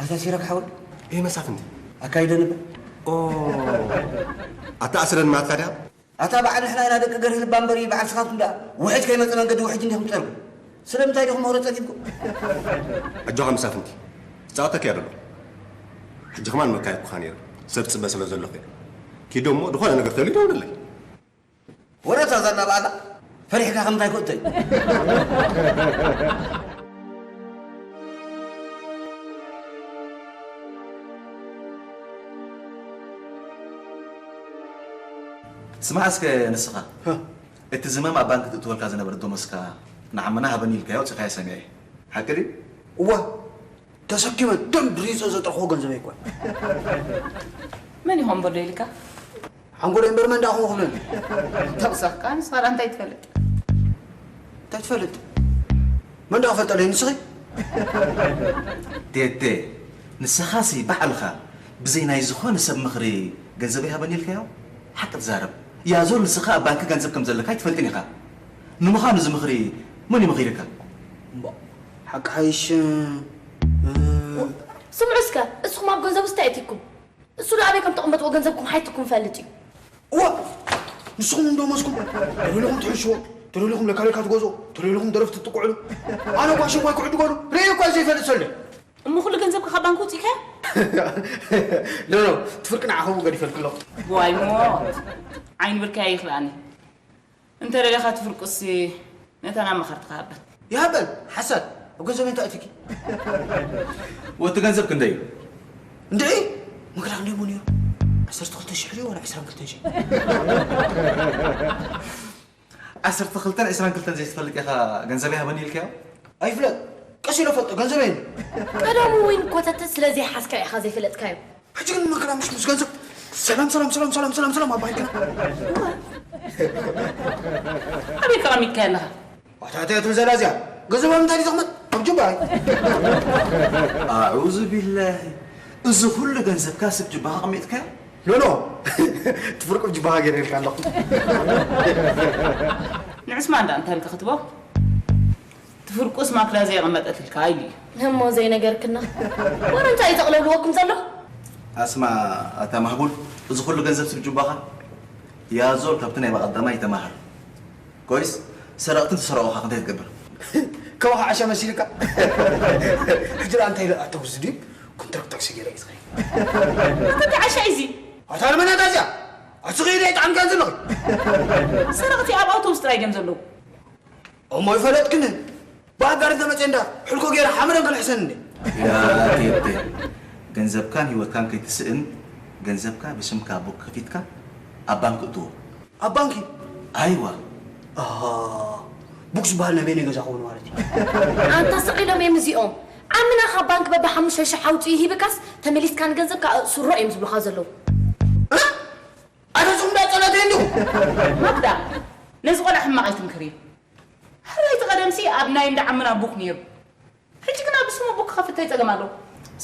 ኣታ ሲራክ ሓወይ። እይ መሳፍንቲ። ኣካይደ ንብል። ኦ፣ ኣታ ኣስረን ማትካ ድያ? ኣታ በዓል ንሕና ኢና ደቂ ገርሂ ልባ እምበሪ በዓል ስኻትኩም ደኣ ውሕጅ ከይመጸ መንገዲ ውሕጅ እንዲኹም ትጠርጉ። ስለምንታይ ዲኹም መኽሮ ጸጊብኩም? ኣጆኻ መሳፍንቲ። ጻወተክ እያ ደሎ። ሕጂ ከማን መካየድኩኻ ነይረ። ሰብ ጽበ ስለ ዘለኹ እየ። ኪዶ እሞ ዝኾነ ነገር ተልዩ ደውለለይ። ወረ እታ ዘላ በኣላ ፈሪሕካ ከምታይ ክእተይ። ስማዕ እስከ ንስኻ፣ እቲ ዝማም ኣብ ባንክ ትእትወልካ ዝነበረ ደሞዝካ ንዓመና ሃበኒ ኢልካዮ፣ ኣውጺእካዮ ሰሚዐ። ሓቂ ድዩ? እወ፣ ተሰኪመ ደም ድሪጸ ዘጥረኽዎ ገንዘበይ እኮ። መን ኢኹም በሎ ኢልካ? ሓንጎለይ እምበር መን ደኣ ክብለኒ? ተቕሳካ፣ ንስኻ ደኣ እንታይ ትፈልጥ? እንታይ ትፈልጥ? መን ደኣ ክፈልጠለይ ንስኺ? ቴቴ፣ ንስኻሲ ባዕልኻ ብዘይ ናይ ዝኾነ ሰብ ምኽሪ ገንዘበይ ሃበኒ ኢልካዮ? ሓቂ ትዛረብ። ያዞር፣ ንስኻ ኣብ ባንኪ ገንዘብ ከም ዘለካ ኣይትፈልጥን ኢኻ። ንምዃኑ እዚ ምኽሪ መን እዩ መኺርካ? እምባ፣ ሓቂ ሓይሽ፣ እ፣ ስምዑ እስከ፣ እስኹም ኣብ ገንዘብ እስታይ ኣቲኩም? እሱ ንኣበይ ከም ተቐመጥዎ ገንዘብኩም ሓይትኩም ፈልጥ እዩ። እዋ፣ ንስኹም እንዶ መስኩም ተደሊኹም ትሕሽዎ፣ ተደሊኹም ለካሊካ ትገዝኦ፣ ተደሊኹም ደረፍቲ ትጥቅዕሉ። ኣነ እኳ ሽንኳይ ክዕድገሉ ርእየ እኳ ዘይፈልጥ ሰለ። እሞ ኩሉ ገንዘብካ ካብ ባንክ ውፅኢካዮ? ኖ፣ ኖ፣ ትፍርቂ ንዓ ከምኡ ገዲፈልኪ ኣለኹ። ዋይ ሞት! ዓይኒ ብልካይ ይኽልኣኒ። እንተ ደሊኻ ትፍርቁሲ ነተን ኣማኸርትኻ ሃበን። ይሃበን፣ ሓሳድ፣ ኣብ ገንዘበይ እንታይ ኣእቲኪ? ወቲ ገንዘብ ክንደይ እዩ? እንድዒ፣ መክዳ ክንደይ እሞ ነይሩ? ዓሰርተ ክልተ ሽሕ ድዩ ዋላ ዕስራን ክልተን ሽሕ? ዓሰርተ ክልተን ዕስራን ክልተን ዘይትፈልጥ ኢኻ ገንዘብ ይሃበኒ ኢልካዮ? ኣይፍለጥ፣ ቀስ ኢለ ፈልጦ፣ ገንዘበይ እዩ። ቀደሙ እውን ኮተተ ስለ ዘይሓዝካዮ ኢኻ ዘይፈለጥካዮ። ሕጂ ግን መከራ ምሽ ምስ ገንዘብ ሰላም፣ ሰላም፣ ሰላም፣ ሰላም፣ ሰላም፣ ሰላም ኣባሂልክና። ኣበይ ተቐሚጥካዮ ኣለኻ? ዋታ እንታይ ትብል ዘላ እዚኣ? ገንዘብ ኣብ ምንታይ ድዩ ዘቕመጥ? ኣብ ጁባ። ኣዑዙ ቢላሂ። እዚ ኩሉ ገንዘብካ ስብ ጁባኻ ኣቐሚጥካዮ? ኖ፣ ኖ። ትፍርቁ ጁባኻ ገይረ ኢልካ ኣለኹ። ንዕስማን ደኣ እንታይ ኢልካ ክትቦ? ትፍርቁስ ማክዳ ዘየቐመጠትልካ ኢሉ እዩ። እሞ ዘይነገርክና? ወረ እንታይ እዩ ተቕለብልወኩም ዘሎ? ኣስማ፣ ኣታ ማህቡል፣ እዚ ኩሉ ገንዘብ ስብ ጁባኻ? ያዞር ካብቲ ናይ በቐዳማይ ተማሃር። ኮይስ፣ ሰረቕትን ዝሰረቑኻ ክንታይ ትገብር? ከማኻ ዓሻ መሲልካ? ሕጂ ደኣ እንታይ ኢለ ኣተው ዝድዩ? ኮንትራክት ታክሲ ገይረ እዩ ዝኸይድ። ኣታ እንታይ ዓሻ እዩ እዚ? ኣታ ኣርመናት ኣዝያ! ኣስኺ ኢለ ይጥዓምካ ዘለኹ። ሰረቕቲ ኣብ ኣውቶቡስ ጥራይ ድዮም ዘለዉ? እሞ ይፈለጥክንን? ብኣጋር እንተመፅየ እንዳ ሕልኮ ገይረ ሓመደን ከልሕሰን እንዴ? ያ ቴቴ፣ ገንዘብካን ህይወትካን ከይትስእን፣ ገንዘብካ ብስምካ ቡክ ከፊትካ ኣብ ባንክ እትዎ። ኣብ ባንኪ? ኣይዋ። ኣሃ፣ ቡክ ዝበሃል ናይ በይነይ ገዛ ክኸውን ማለት እዩ። ኣንታ ስቕ ኢሎም እዮም እዚኦም። ዓምና ካብ ባንክ በባ ሓሙሽተ ሽሕ ኣውፅኡ ሂብካስ ተመሊስካ ንገንዘብካ ስሮ እዮም ዝብሉኻ ዘለዉ። እ? ኣነ ዝኹም ዳ ጸሎተይ እንዲኹም። ማክዳ፣ ነዚ ቆልዓ ሕማቕ ኣይትምክርዮ። ሕራይ እቲ ቀደምሲ ኣብ ናይ እንዳ ዓምና ቡክ ነይሩ። ሕጂ ግን ኣብ ስሙ ቡክ ክኸፍት እንታይ ጸገም ኣለዎ?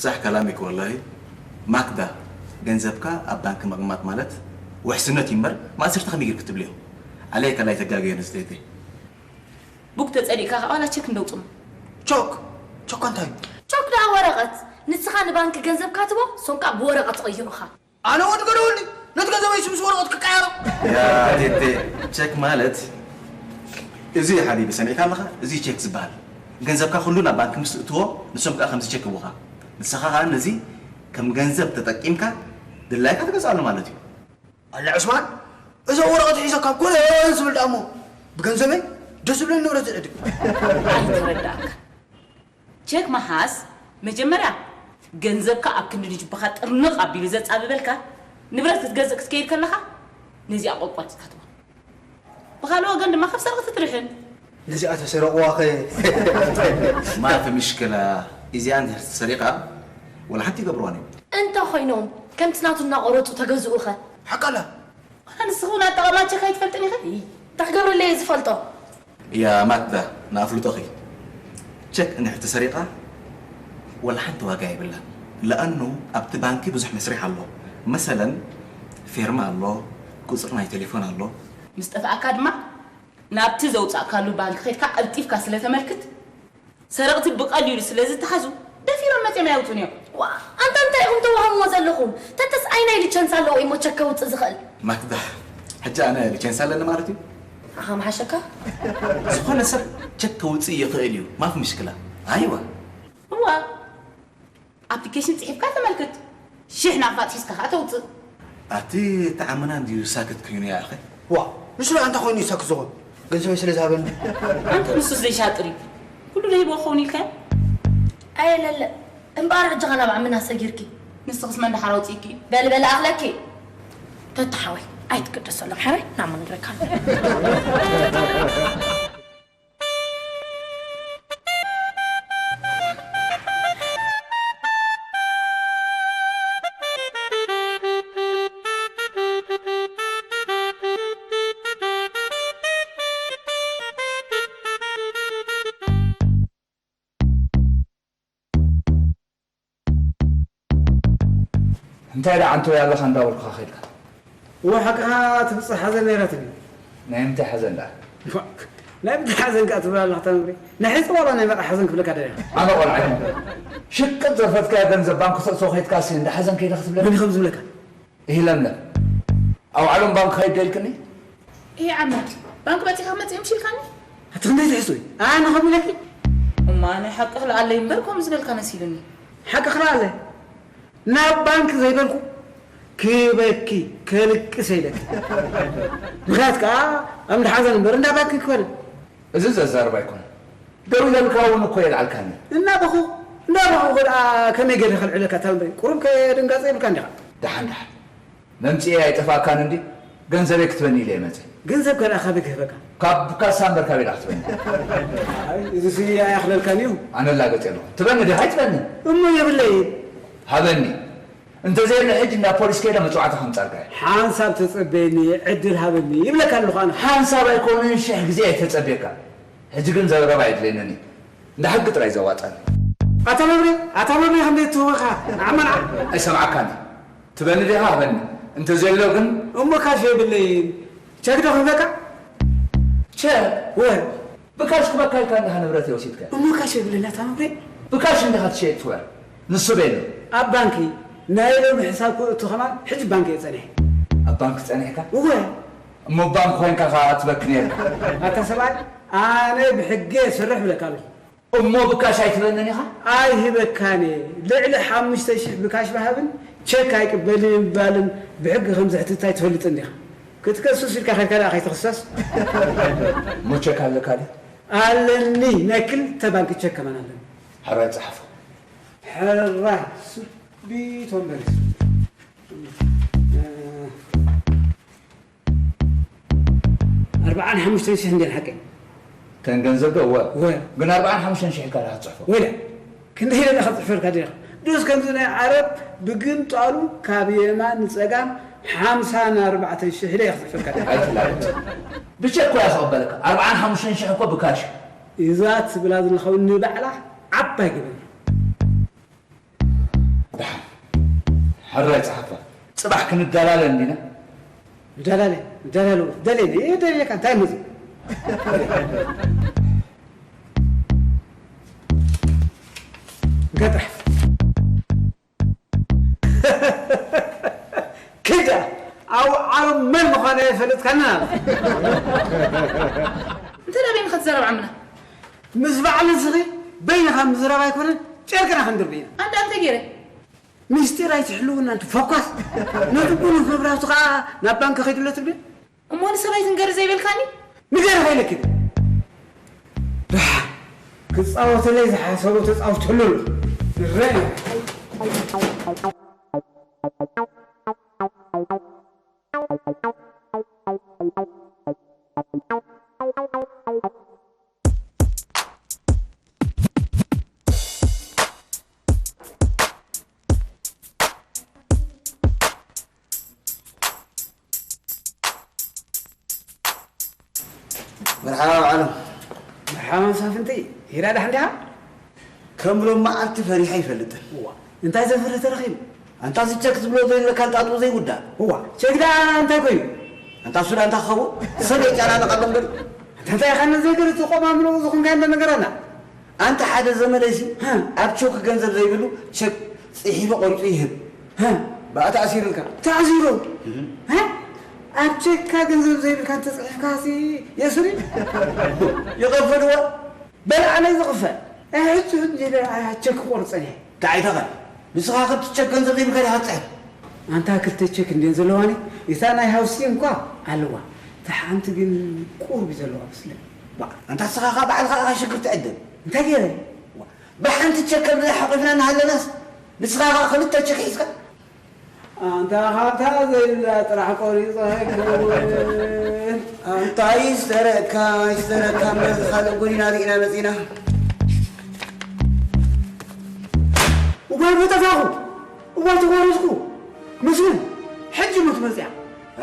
ሳሕ ከላሚክ ወላሂ። ማክዳ፣ ገንዘብካ ኣብ ባንክ ምቕማጥ ማለት ውሕስነት እዩ እምበር ማእሰርቲ ከመይ ጌርኪ ትብልዮ? ዓለይከ ላይ ተጋግዮ ነዚ ተይተይ። ቡክ ተጸሊእካ ከኣ ዋላ ቸክ እንደውጽም። ቾክ? ቾክ እንታይ? ቾክ ደኣ ወረቐት። ንስኻ ንባንክ ገንዘብካ ትቦ፣ ሶም ከኣ ብወረቐት ትቕይሩኻ። ኣነ ወዲ ገደወልኒ ነቲ ገንዘበይ ምስ ወረቐት ክቀያሮ። ያ ቴቴ፣ ቸክ ማለት እዚ እዩ ሓቢቢ፣ ሰሚዕካ ኣለኻ? እዚ ቸክ ዝበሃል። ገንዘብካ ኩሉ ናብ ባንክ ምስ ትእትዎ፣ ንሶም ከኣ ከምዚ ቸክ ይህቡኻ። ንስኻ ከኣ ነዚ ከም ገንዘብ ተጠቂምካ ድላይካ ትገዝኣሉ ማለት እዩ። ኣለ ዑስማን፣ እዛ ወረቐት ሒዘ ካብ ኮነ ዝብል ደኣ እሞ ብገንዘበይ ደስ ዝብለኒ ንብረት ዝዕድግ። ኣይተረዳእካ። ቸክ ምሓዝ፣ መጀመርያ ገንዘብካ ኣብ ክንዲ ንጅባኻ ጥርንቕ ኣቢሉ ዘጻብበልካ፣ ንብረት ክትገዝእ ክትከይድ ከለኻ፣ ነዚኣ ቆልቋል ኢልካ ትቦ። ብኻልእ ወገን ድማ ካብ ሰረቕቲ ትድሕን። ነዚኣ ተሰረቕዋኸ? ማፊ ምሽክላ፣ እዚኣ እንድሕር ተሰሪቓ፣ ወላ ሓንቲ ይገብርዋን እዮም። እንተ ኾይኖም፣ ከምቲ ናቱ እናቖረጹ ተገዝኡኸ? ሓቃላ፣ ዋላ ንስኺ እውን ኣጠቓቕማ ቸክ ኣይትፈልጥን ኢኺ? እንታይ ክገብረለይ እየ ዝፈልጦ? ያ ማክዳ፣ ንኣፍልጦኺ፣ ቸክ እንድሕር ተሰሪቓ ወላ ሓንቲ ዋጋ የብላን። ለኣኑ ኣብቲ ባንኪ ብዙሕ መስርሕ ኣሎ። መሰለን ፌርማ ኣሎ፣ ቁፅሪ ናይ ቴሌፎን ኣሎ። ምስ ጠፍኣካ ድማ ናብቲ ዘውፃእካሉ ባንክ ከድካ ቀልጢፍካ ስለተመልክት ሰረቕቲ ብቐሊሉ ስለ ዝተሓዙ ደፊሮም መፂኦም ኣየውፅኡን እዮም። ዋ፣ ኣንታ እንታይ ኢኹም ተዋህምዎ ዘለኹም? ተተስ ኣይ ናይ ሊቸንስ ኣለዎ እሞ ቸክ ከውፅእ ዝኽእል? ማክዳ፣ ሕጂ ኣነ ሊቸንስ ኣለኒ ማለት እዩ? ኣኻ ምሓሸካ? ዝኾነ ሰብ ቸክ ከውፅእ ይኽእል እዩ፣ ማፍ ምሽክላ። ኣይዋ። እዋ፣ ኣፕሊኬሽን ፅሒፍካ ተመልክት። ሽሕ ናቕፋት ሒዝካ ከዓ ተውፅእ። ኣቲ ተዓመና እንድዩ ሳክት ኮይኑ ይኣኸ። ዋ፣ ንሱ ደኣ እንታይ ኮይኑ እዩ ሳክት ዝኾን? ገንዘበይ ስለ ዝሃበኒ። ኣንታ ንሱስ ዘይሻጥር እዩ። ኩሉ ደሂቦ ክኸውን ኢልካዮ? ኣየለለ እምበኣር ሕጂ ኸ ናብ ዓምና ሰጊርኪ ንስኽስ መን ደሓር ኣውፂእኪ እዩ? በልበል ኣኽለኪ። ተታ ሓወይ ኣይትገደሰሎም ሓራይ ናሞ ንረካ። እንታይ ደኣ ዓንተወይ ኣለኻ እንዳበልኩኻ ከድካ? እወ ሓቅኻ ትብጽሕ ሓዘን ነይራትኒ። ናይ ምንታይ ሓዘን ደኣ? ናይ ምንታይ ሓዘን ከኣ ትብል ኣለኻ ተምሪ? ናይ ሕዚ ዋላ ናይ መርዓ ሓዘን ክብለካ ደልየ። ኣነ ቆልዓ ኣይኮንኩን። ሽቅጥ ዘርፈትካዮ ገንዘብ ባንክ ክተእትዎ ከይድካሲ እንዳ ሓዘን ከይደ ክትብለኒ? መን እዩ ከምዚ ዝብለካ? እሂ ለምለም፣ ኣብ ዓለም ባንክ ኸይድ ዶ ኢልክኒ? እሂ ዓመት፣ ባንክ በጺሕካ መጺእ ምሽ ኢልካኒ? ኣቲ ክንደይ ትሕስዊ? ኣነ ከምኡ ኢለኪ? እማ ናይ ሓቂ ክልኣለይ እምበር ከምኡ ዝበልካ መሲሉኒ። ሓቂ ክልኣለ? ናብ ባንክ ዘይበልኩ ክበኪ ከልቅስ ኢለኪ። ምኽንያት ከኣ ኣብ እንዳ ሓዘን እምበር እንዳ ባንክ ክበል። እዚ ዘዛርብ ኣይኮነን። ደው ኢለልካ እውን እኮ የልዓልካኒ። እናበኹ እናበኹ ደኣ ከመይ ገይረ ከልዕለካ እታ እምበይ ቁሩብ ከድንጋፀ ይብልካ እንዲኻ። ደሓን ደሓን መምፅኤ ኣይጠፋእካን እንዲ ገንዘበይ ክትበኒ ኢለ እየ መፅእ። ገንዘብካ ደኣ ካበይ ክህበካ? ካብ ካሳ እምበር ካበይ ደኣ ክትበኒ? ኣይ እዚሲ ኣያኽለልካን እዩ። ኣነ እላገፅ ኣለኹ። ትበኒ ዲኻ ኣይትበኒ? እሞ የብለይን። ሃበኒ። እንተዘየለ ሕጂ ናብ ፖሊስ ከይደ መፅዋዕታ ከምፃልካ እየ። ሓንሳብ ተፀበየኒ ዕድል ሃበኒ ይብለካ ኣለኹ ኣነ። ሓንሳብ ኣይኮነን ሽሕ ግዜ እየ ተፀብየካ። ሕጂ ግን ዘረባ ኣየድልየንን እዩ። እንዳ ሕጊ ጥራይ እዩ ዘዋፅኣኒ። ኣታ መብሬ ኣታ መብሬ ከምዘይ ትህወኻ ንዓማ ንዓ። ኣይሰምዓካን እየ። ትበኒ ዲኻ ሃበኒ። እንተዘየሎ ግን። እሞ ካሽ የብለይን። ቸክ ዶ ክህበካ? ቸክ? ወ። ብካሽ ክበካ ኢልካ እንዲኻ ንብረተይ ወሲድካዮ። እሞ ካሽ የብለይን ኣታ መብሬ። ብካሽ እንዲኻ ትሸይጥ ትውዕል። ንሱ ቤሎ። ኣብ ባንኪ ናይ ሎሚ ሕሳብ ክእቱ ከማን ሕጂ ባንኪ እየ ጸኒሐ። ኣብ ባንኪ ጸኒሕካ? እወ። እሞ ባንኪ ኮይንካ ከኣ ትበኪ ነይርካ። ኣታ ሰብኣይ ኣነ ብሕጊ እየ ዝሰርሕ እብለካ ኣለኹ። እሞ ብካሽ ኣይትህበንን ኢኻ? ኣይህበካን እየ። ልዕሊ ሓሙሽተ ሽሕ ብካሽ ምሃብን ቸክ ኣይቅበልን ምባልን ብሕጊ ከም ዘሕትት ኣይትፈልጥን ዲኻ? ክትከስስ ኢልካ ኸድካ ደኣ ከይትኽሰስ። እሞ ቸክ ኣለካ ድዩ? ኣለኒ። ናይ ክልተ ባንኪ ቸክ ከማን ኣለኒ። ሕራይ ጸሓፎ። ሕራይ ሱቢቶም በል። ኣርብዓን ሓሙሽተን ሽሕ እንድየን ሓቀይ። እተን ገንዘብ ዶ? እወ። እወ። ግን ኣርብዓን ሓሙሽተን ሽሕ ኢልካ ዲኻ ትጽሕፎ? ወይለ፣ ክንደይ ኢለ ዲኻ ጽሕፈልካ ዲኻ? ዱስ ከምዚ ናይ ዓረብ ብግምጣሉ ካብ የማን ንጸጋም ሓምሳን ኣርባዕተን ሽሕ ኢለ እየ ክጽሕፈልካ ዲኻ? ኣይትላገጽ። ብቸክ እኮ እያ ክቕበለካ። ኣርብዓን ሓሙሽተን ሽሕ እኮ ብካሽ እዩ። እዛ ትብላ ዘለኻ እውን ንባዕላ ዓባይ ገበን እያ። ደሓን ሕራይ ጸሓፋ፣ ጽባሕ ክንደላለ እንዲና። ንደላለ ንደላለ ደልየኒ እየ ደልየካ እንታይ መዚ ገጥራሕ ክዳ ኣብ ዓለም መን ምዃነ የፈልጥካና እንተ ደኣ በይንኻ ትዛረብ ዓምና ምስ በዓል ንስኺ በይንኻ ምዝራብ ኣይኮነን ጨርቅና ክንድርብ ኢና ኣንዳ እንታይ ገይረ ምስጢር ኣይትሕልውና እንት ፈኳስ ነቲ ብሩህ መብራህቱ ከዓ ናብ ባንክ ከይድሎ ትብል እሞ ንሰብ ኣይትንገሪ ዘይበልካኒ ንገሪ ከይለኪ ደሓን ክፃወተለይ ዝሓሰቦ ተፃውተሉ ኣሎ እረ መርሓባ ዓለም። መርሓባ መሳፍንቲ። ሂራ ዳሕን ዲኻ? ከም ሎም መዓልቲ ፈሪሐ ኣይፈልጥን። እዋ፣ እንታይ ዘፍርህ ተረኺቡ? ኣንታ እዚ ቸክ ዝብሎ ዘይብለካ እንጣጥኡ ዘይውዳእ። እዋ፣ ቸክ ደኣ እንታይ ኮይኑ? ኣንታ እሱ ደኣ እንታይ ክኸውን? ሰብ የጨናንቕ ኣሎ እምበር። ኣንታ እንታይ ኢኻ ነዚ ነገር እቲ ቆማምሮ ዝኾንካዮ እንዶ ነገረና? ኣንታ ሓደ ዘመደይሲ ሃ። ኣብ ቸክ ገንዘብ ዘይብሉ ቸክ ጽሒፉ ቆሪጹ ይህብ። ሃ። ብኣ ተኣሲሩልካ። ተኣሲሩ? እህ። ሃ? ኣብ ቸካ ገንዘብ ዘይብልካ እንተጽሒፍካሲ የእስር እዩ? ይኸፍል እወ። በል ኣነ ዝኽፈል። ኣይ፣ ሕጂ፣ ሕጂ፣ ኣይ፣ ቸክ ክቆርጸን እየ። እንታይ ኣይተኸል? ንስኻ ከብቲ ቸክ ገንዘብ ዘይብልካ ዲኻ ትጽሕፍ? ኣንታ ክልተ ቸክ እንድየን ዘለዋኒ፣ እታ ናይ ሃውሲንግ እኳ ኣለዋ። እታ ሓንቲ ግን ቁሩብ እዩ ዘለዋ መስለኒ። ዋ፣ ኣንታ ንስኻ ኸኣ ባዕልኻ ኢኻ ሽግር ትዕድም። እንታይ ገይረ? ዋ፣ ብሓንቲ ቸክ ከምዚ ሓቂፍና እናሃለናስ፣ ንስኻ ኸኣ ክልተ ቸክ ሒዝካ? ኣንታ ካብታ ዘይብላ ጥራሕ ቆሪጸ ኣይከውን። ኣንታ ይስደረካ፣ ይስደረካ እምበር፣ ካልእ ጎኒና ርኢና መጺና። እዋይ፣ ምጠፋኹ! እዋይ፣ ተዋረድኩ! መስፍን፣ ሕጂ ሞት መጽያ።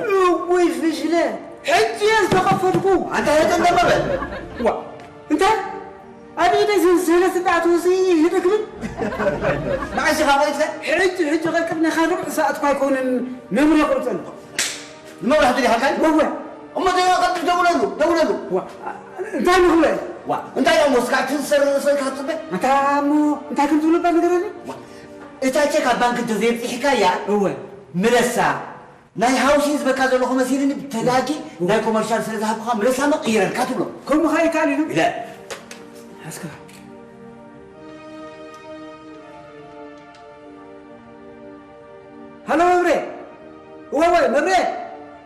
እውይ፣ ፍሽለ! ሕጂ እየ ዝተኸፈትኩ! ኣንታ ህጥን ደሞ በል! ዋ፣ እንታይ? ኣብ ኢደይ ሰንሰለት እንዳኣተወሲ ይደክምን። መዓስ ኢኻ ቆይትካ? ሕጂ፣ ሕጂ ቀልቅብኒ፣ ካብ ርብዒ ሰዓት እኳ ኣይኮነን፣ መምርሒ ቁርጸ ኣለኹ። ንመብራህቱ ዲኻ ኢልካኒ? ወወ። እሞ ደውለሉ፣ ደውለሉ። ዋ፣ እንታይ ንኽብሎ? ዋ፣ እንታይ ደኣ እሞ እስካዕ ትንሰር ርእሰይ ክትጽበ? ኣታ እሞ እንታይ ከም ዝብለካ ንገረኒ? ዋ፣ እታ ቸክ ኣብ ባንክ እንተዘየብጺሕካያ፣ እወ። ምለሳ። ናይ ሃውሲን ዝበካ ዘለኹ መሲልኒ ብተጋጊ ናይ ኮመርሻል ስለ ዝሃብኩኻ ምለሳ እሞ ቅይረልካ ትብሎ። ከምኡ ኸኣ ይከኣል እዩ። ኢለ። ሓስካ። ሃሎ መብሬ። እወ፣ እወ፣ መብሬ።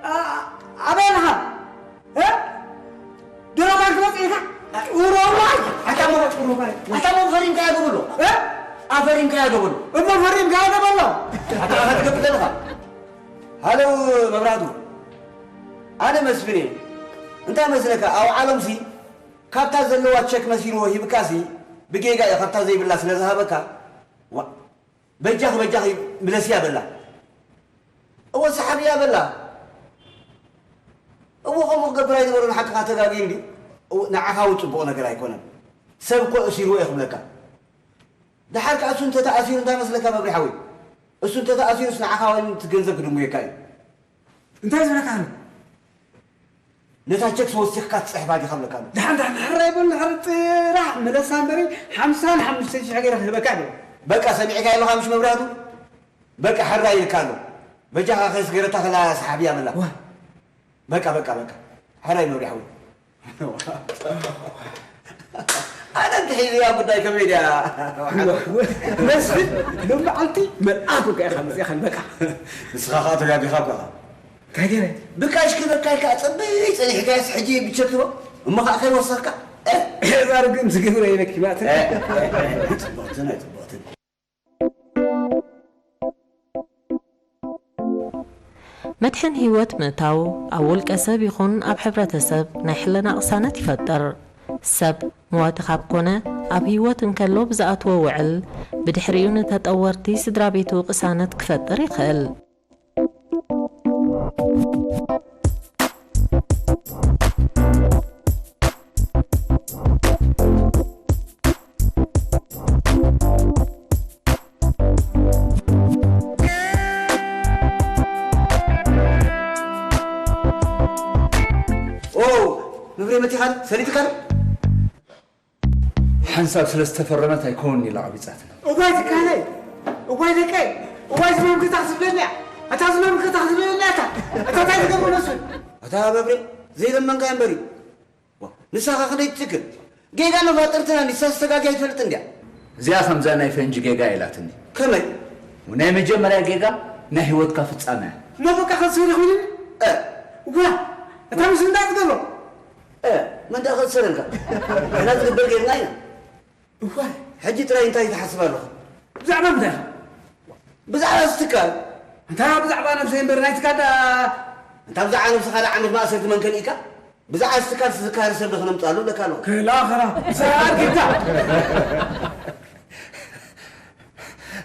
ኣ-፣ ኣበይ ኣለኻ? እ? ድሮ ባንክ መጽእ ኢኻ? ኡሮማይ! ኣታ እሞ፣ ኡሮማይ። ኣታ እሞ ፈሪምካዮ ዶ በሎ? እ? ኣፈሪምካዮ ዶ በሎ? እሞ ፈሪምካዮ ዶ በሎ? ኣታ ኢኻ ትገብር ዘለኻ። ሃሎ መብራህቱ። ኣነ መስፍን እየ። እንታይ መስለካ፣ ኣውዓሎምሲ ካብታ ዘለዋ ቸክ መሲልዎ ሂብካሲ ብጌጋ እዩ ካብታ ዘይብላ ስለ ዝሃበካ። ዋ፣ በጃኺ፣ በጃኺ ምለስያ በላ። እወ፣ ሰሓብያ በላ። እወ፣ ከምኡ ክገብር ኣይነበሮን፣ ሓቅኻ ተጋግዩ እንድዩ። እወ፣ ንዓኻ እውን ጽቡቕ ነገር ኣይኮነን። ሰብ እኮ እሲርዎ እየ ክብለካ። ደሓር ከኣ እሱ እንተተኣሲሩ እንታይ መስለካ መብርሒ ሓወይ? እሱ እንተተኣሲሩስ ንዓኻ እውን እቲ ገንዘብ ክድንጉየካ እዩ። እንታይ ዝብለካ ኣሎ? ነታ ቸክስ ወሲኽካ ትጽሕፋ ዲኻ እብለካ ኣሎ። ደሓን፣ ደሓን፣ ሕራይ በል፣ ሕራይ ጥራሕ ምለሳ እምበሪ፣ ሓምሳን ሓሙሽተን ሽሕ ገይረ ክህበካ እየ። በቃ ሰሚዕካዮ ኣለኻ ምሽ መብራህቱ? በቃ ሕራይ ኢልካ ኣሎ። በጃኻ ከይስገረታ ከላ ሰሓብያ በላ። ዋ። በቃ፣ በቃ፣ በቃ። ሕራይ መብርሒ ሓወይ። ኣነ እንድሕር እያ ጉዳይ ከመይ ድያ? መስፍን፣ ሎሚ መዓልቲ መልኣኽ እኮ ኢኻ መፂእኻን፣ በቃ። ንስኻ ኸኣ ተጋጊኻ እኮ ኢኻ። እንታይ ገይረ? ብካሽ ክህበካ ኢልካ ኣፀቢይ ፀኒሕካዮስ ሕጂ ብቸክ ትህቦ? እሞ ኸኣ ከይወሰኽካ? እ? ዛር ግን ዝገብሮ ይበኪ ማለት ነው። እ፣ እ፣ እ፣ ጽብቕትን ኣይጽብቕትን። መድሕን ህይወት ምእታው ኣብ ውልቀ ሰብ ይኹን ኣብ ሕብረተሰብ ናይ ሕልና ቅሳነት ይፈጥር። ሰብ መዋቲ ካብ ኮነ፣ ኣብ ህይወት እንከሎ ብዝኣትዎ ውዕል፣ ብድሕሪኡ ንተጠወርቲ ስድራ ቤቱ ቅሳነት ክፈጥር ይኽእል። ኦ፣ መብሬ መቲኻል፣ ሰሊጥካል? ሓንሳብ ስለ ዝተፈረመት ኣይኮንን ኢላ ኣቢጻትና። እዋይ ትካለይ፣ እዋይ ደቀይ፣ እዋይ ዝመምክታ ክትብለኒ እያ። ኣታ ዝመምክታ ክትብለኒ እያ፣ ኣታ፣ ኣታ እንታይ ትገብሮ መስል? ኣታ መብሬ፣ ዘይለመንካ እምበሪ። ዋ፣ ንሳኻ ክንደይ ትትክል? ጌጋ መፋጥርትና ንሳስ ተጋግያ ኣይትፈልጥን ድያ? እዚኣ ከምዛ ናይ ፈንጂ ጌጋ ኢላትኒ። ከመይ? ናይ መጀመርያ ጌጋ ናይ ህይወትካ ፍጻመ እያ። እሞ በቃ ከንሰር ይኹንን? እ። ዋ፣ እታ ምስ እንታይ ትገብሮ? እ፣ መን ደኣ ከንሰረልካ? ንሕና ዝግበር ጌርና ኢና። እዋይ። ሕጂ ጥራይ እንታይ ትሓስብ ኣለኹ? ብዛዕባ ምንታይ? ብዛዕባ እዚ ትካል። እንታ ብዛዕባ ነብሰይ እምበር ናይ ትካል ደኣ። እንታ ብዛዕባ ነብስኻ ደኣ ዓመት ማእሰርቲ መን ከልኢካ? ብዛዕባ እዚ ትካል ዝካረ ሰብ ዶ ክነምጽኣሉ እብለካ ኣለኹ? ክላ ኸላ፣ ብዛዕባ ኣድጊካ።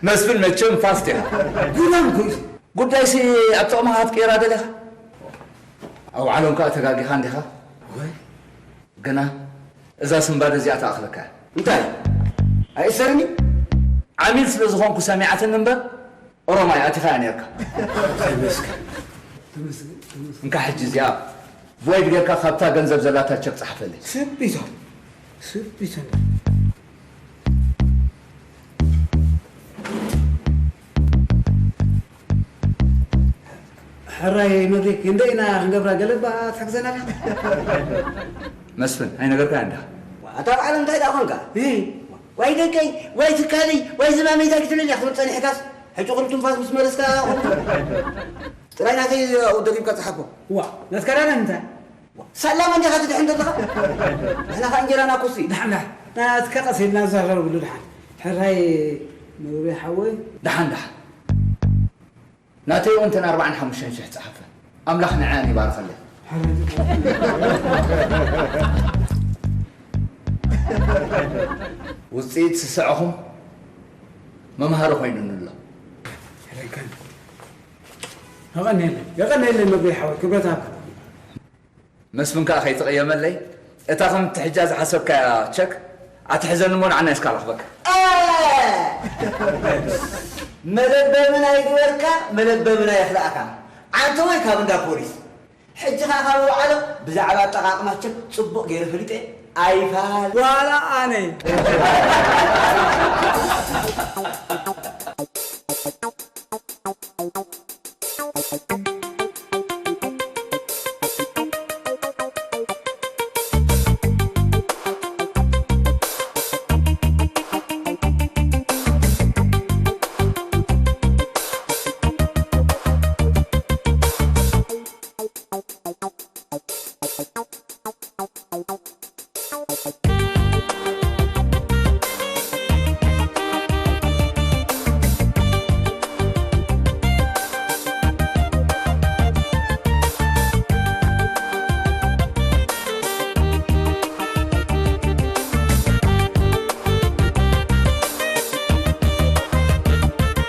መስፍን መቸም ፋስት ኢኻ። ጉዳም ኩይ። ጉዳይሲ ኣብ ጥቕምኻ ክትቅይራ ደሊኻ? ኣውዓሎም ከኣ ተጋጊኻ እንዲኻ? ወይ፣ ግና እዛ ስንባደ እዚኣ ትኣኽለካ እያ። እንታይ? ኣይእሰርን እዩ? ዓሚል ስለ ዝኾንኩ ሰሚዓትኒ እምበር፣ ኦሮማይ ኣቲኻያ ነርካ። ተመስገን። ተመስገን። ተመስገን። እንካ ሕጂ እዚኣ ቮይድ ጌርካ ካብታ ገንዘብ ዘላታ ቸክ ጸሓፈለይ። ስቢቶ። ስቢቶ። ሕራይ መድሪክ፣ ክንደይ ኢና ክንገብራ? ገለ እባ ትሕግዘና ዲኻ? መስፍን፣ ኣይነገርካያ እንዳ? ኣታ በዓል እንታይ ደኣ ኾንካ? እ? ዋይ ደቀይ፣ ዋይ ትካለይ፣ ዋይ ዝማመይ እንታይ ክትብል ኢኻ ክትብል ጸኒሕካስ? ሕጂ ቁሩብ ትንፋስ ምስ መለስካ፣ ጥራይ ናተይ ኣብኡ ደሪብካ ጸሓፎ። ዋ፣ ናትካ ደኣ እንታይ? ሳላ መን ዲኻ ትድሕን ዘለኻ? ንሕና ኸኣ እንጀራና ኩሲ። ደሓን፣ ደሓን። ናትካ ቀስ ኢልና ንዛረበሉ ደሓን። ሕራይ መብሬ ሓወይ። ደሓን፣ ደሓን። ናተይ እውን እተን ኣርባዓን ሓሙሽተን ሽሕ ጸሓፈ። ኣምላኽ ንዕኣን ይባርኸለይ። ውጽኢት ስስዕኹም መምሃሪ ኮይኑኒ ኣሎ። የቐንየለይ፣ የቐንየለይ መብሬ ሓወይ፣ ክብረት ሃብካ። መስፍን ከኣ ከይትቕየመለይ፣ እታ ከምቲ ሕጃ ዝሓሰብካያ ቸክ ኣትሕዘኒ እሞ ንዓና እስካ ረኽበካ። እ! መለበምና ይግበርካ፣ መለበምና የኽልኣካ። ዓንተ ወይ ካብ እንዳ ፖሊስ። ሕጂ ከኣ ካብ ኣውዓሎ ብዛዕባ ኣጠቓቕማ ቸክ ጽቡቕ ገይረ ፈሊጠ ኣይፋል። ዋላ ኣነ።